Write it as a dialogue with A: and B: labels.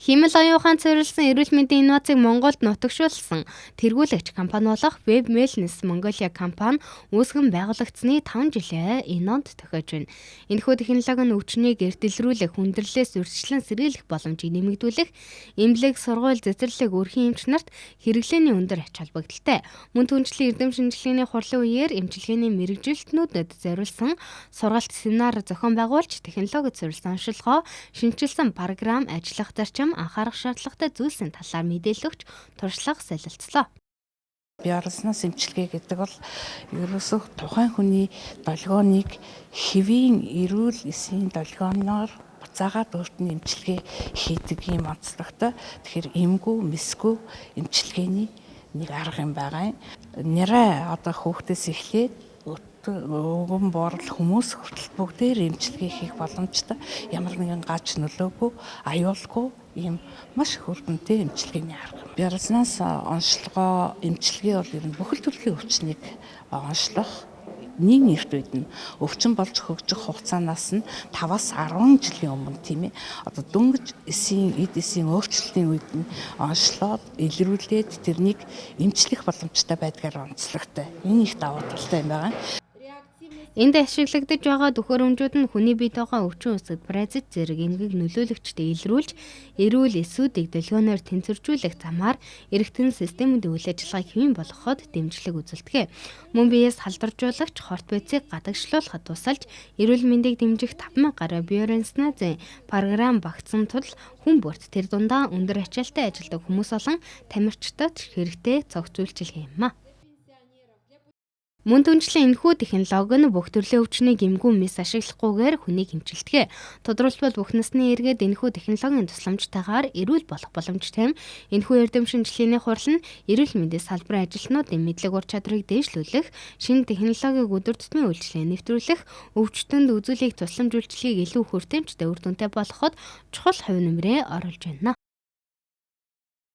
A: Хиймэл оюун ухаанд суурилсан эрүүл мэндийн инновацийг Монголд нутагшуулсан тэргүүлэгч компани болох Web Wellness Mongolia компани үүсгэн байгуулагдсаны 5 жилээ энэ онд тохиож байна. Энэхүү технологи нь өвчнийг эрдэлрүүлэх, хүндрэлээс урьдчилан сэргийлэх боломжийг нэмэгдүүлэх, эмнэлэг, сургууль, цэцэрлэг, өрхийн эмч нарт хэрэглээний өндөр ач холбогдолтой. Мөн түншлэн эрдэм шинжилгээний хурлын үеэр эмчилгээний мэргэжилтнүүдэд зориулсан сургалт семинар зохион байгуулж, технологид суурилсан оншилгоо, шинэчилсэн програм, ажиллах зарчим, анхаарах шаардлагатай зүйлсийн талаар мэдээлэл өгч туршлага солилцлоо.
B: Биорезонанс эмчилгээ гэдэг бол ерөөсөө тухайн хүний долгионыг хэвийн эрүүл эсийн долгионоор буцаагаад өөрт нь эмчилгээ хийдэг юм онцлогтой. Тэгэхээр эмгүй, мэсгүй эмчилгээний нэг арга юм байгаа юм. Нярай одоо хүүхдээс эхлээд өвгөн буурал хүмүүс хүртэл бүгдээр эмчилгээ хийх боломжтой. Ямар нэгэн гаж нөлөөгүй, аюулгүй ийм маш их үр дүнтэй эмчилгээний арга. Биорезонанс онцлогоо эмчилгээ бол ер нь бүхэл төрлийн өвчнийг онцлох нэн эрт үед нь өвчин болж хөгжих хугацаанаас нь 5-аас 10 жилийн өмнө, тийм ээ. Одоо дөнгөж эсийн эд эсийн өөрчлөлтийн үед нь онцлоод илрүүлээд тэрнийг эмчлэх боломжтой байдгаар онцлогтой. Энэ их давуу талтай юм байна.
A: Энд ашиглагдаж байгаа төхөөрөмжүүд нь хүний биед байгаа өвчин үүсгэдэг паразит зэрэг эмгэг нөлөөлөгчдөд илрүүлж, эрүүл эсүүдийг долгионоор тэнцвэржүүлэх замаар эргэтэн системүүдийн үйл ажиллагааг хэвийн болгоход дэмжлэг үзүүлдэг. Мөн биеэс халдваржуулагч хорт бодисыг гадагшлуулахад тусалж, эрүүл мэндийг дэмжих 5000 гаруй биорезонансын програм багтсан тул хүн бүрт тэр дундаа өндөр ачаалттай ажилладаг хүмүүс болон тамирчдад хэрэгтэй цогц үйлчилгээ юм а. Мөн түншлэн энэхүү технологи нь бүх төрлийн өвчнийг эмгүй мэс ашиглахгүйгээр хүнийг эмчилдэг. Тодорхойлбол бүх насны иргэд энэхүү технологийн тусламжтайгаар эрүүл болох боломжтой юм. Энэхүү эрдэм шинжилгээний хурал нь эрүүл мэндийн салбарын ажилтнуудын мэдлэг ур чадварыг дээшлүүлэх, шинэ технологиг өдөр тутмын үйлчилгээнд нэвтрүүлэх, өвчтөнд үзүүлэх тусламж үйлчилгээг илүү хүртээмжтэй үр дүнтэй болгоход чухал хувь нэмрээ оруулж байна.